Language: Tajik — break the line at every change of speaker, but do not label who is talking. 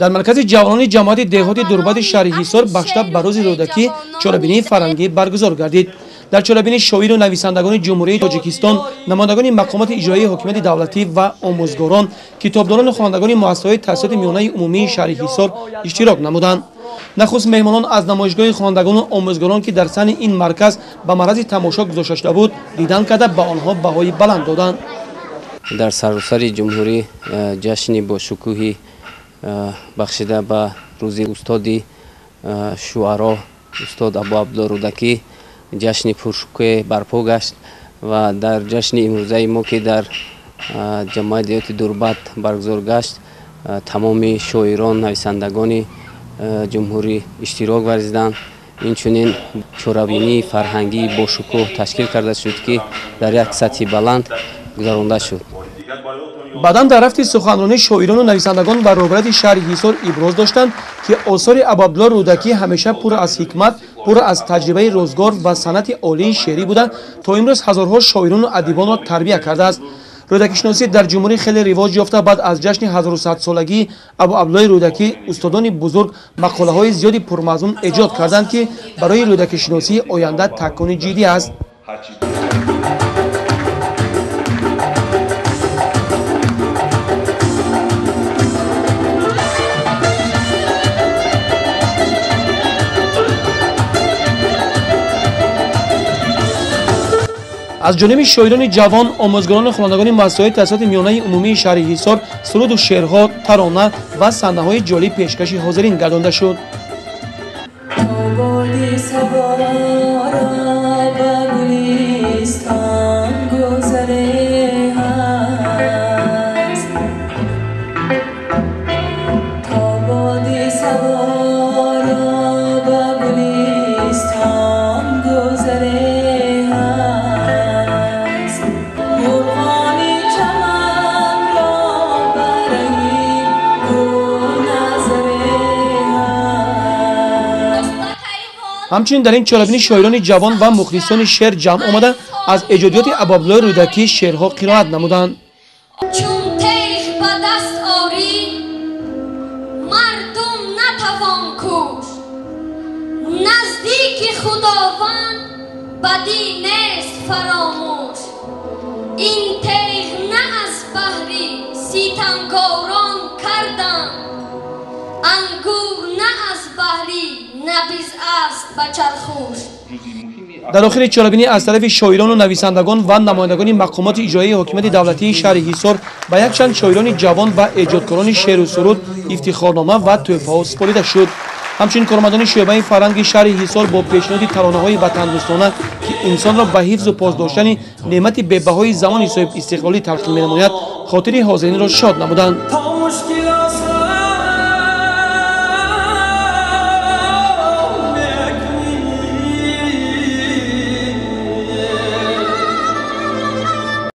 Дар маркази ҷавонони ҷамоати деҳоти Дурбати шаҳри Ҳисор бахшида ба рӯзи Рӯдакӣ чорабинии фарҳангӣ баргузор гардид. Дар чорабинӣ шоиру нависандагони Ҷумҳурии Тоҷикистон, намояндагони мақомоти иҷроии ҳокимияти давлатӣ ва омӯзгорон, китобдорону хонандагони муассисаҳои таҳсилоти миёнаи умумии шаҳри Ҳисор иштирок намуданд. Нахуст меҳмонон аз намоишгоҳи хонандагону омӯзгорон, ки дар саҳни ин марказ ба маррази тамошо гузошта шуда буд, дидан карда ба онҳо баҳои баланд доданд.
Дар саросари ҷумҳурӣ ҷашни бошукӯҳи бахшида ба рӯзи устоди шуаро устод Абу Абдулло Рӯдакӣ ҷашни пуршукӯҳе барпо гашт ва дар ҷашни имрӯзаи мо, ки дар ҷамоати деҳоти Дурбат баргузор гашт, тамоми шоирон, нависандагони ҷумҳурӣ иштирок варзиданд. Инчунин чорабинии фарҳангии бошукӯҳ ташкил карда шуд, ки дар як сатҳи баланд гузаронда шуд.
Баъдан дар рафти суханронӣ шоирону нависандагон ва роҳбарияти шаҳри Ҳисор иброз доштанд, ки осори Абуабдулло Рӯдакӣ ҳамеша пур аз ҳикмат, пур аз таҷрибаи рӯзгор ва санъати олии шеърӣ буда, то имрӯз ҳазорҳо шоирону адибонро тарбия кардааст. Рӯдакишиносӣ дар ҷумҳурӣ хеле ривоҷ ёфта, баъд аз ҷашни 1100-солагии Абуабдуллои Рӯдакӣ устодони бузург мақолаҳои зиёди пурмазмун эҷод карданд, ки барои рӯдакишиносии оянда такони ҷиддӣ аст. Аз ҷониби шоирони ҷавон, омӯзгорону хонандагони муассисаҳои таҳсилоти миёнаи умумии шаҳри Ҳисор суруду шеърҳо, тарона ва саҳнаҳои ҷолиб пешкаши ҳозирин гардонда шуд. Ҳамчунин дар ин чорабинӣ шоирони ҷавон ва мухлисони шеър ҷамъ омада аз эҷодиёти Абуабдуллои Рӯдакӣ шеърҳо қироат намуданд.
Чун теғ ба даст орӣ, мардум натавон кушт, наздики Худованд бадӣ нест фаромӯш. Ин теғ на аз баҳри ситамкорон кардам, ангур на аз баҳри набиз аст ба чархуш.
Дар охири чорабинӣ аз тарафи шоирону нависандагон ва намояндагони мақомоти иҷроии ҳокимияти давлатии шаҳри Ҳисор ба якчанд шоирони ҷавон ва эҷодкорони шеъру суруд ифтихорнома ва тӯҳфаҳо супорида шуд. Ҳамчунин кормандони шӯъбаи фарҳанги шаҳри Ҳисор бо пешниҳоди таронаҳои ватандӯстона, ки инсонро ба ҳифзу пос доштани неъмати бебаҳои замони соҳибистиқлолӣ талқин менамояд, хотири ҳозиринро шод намуданд.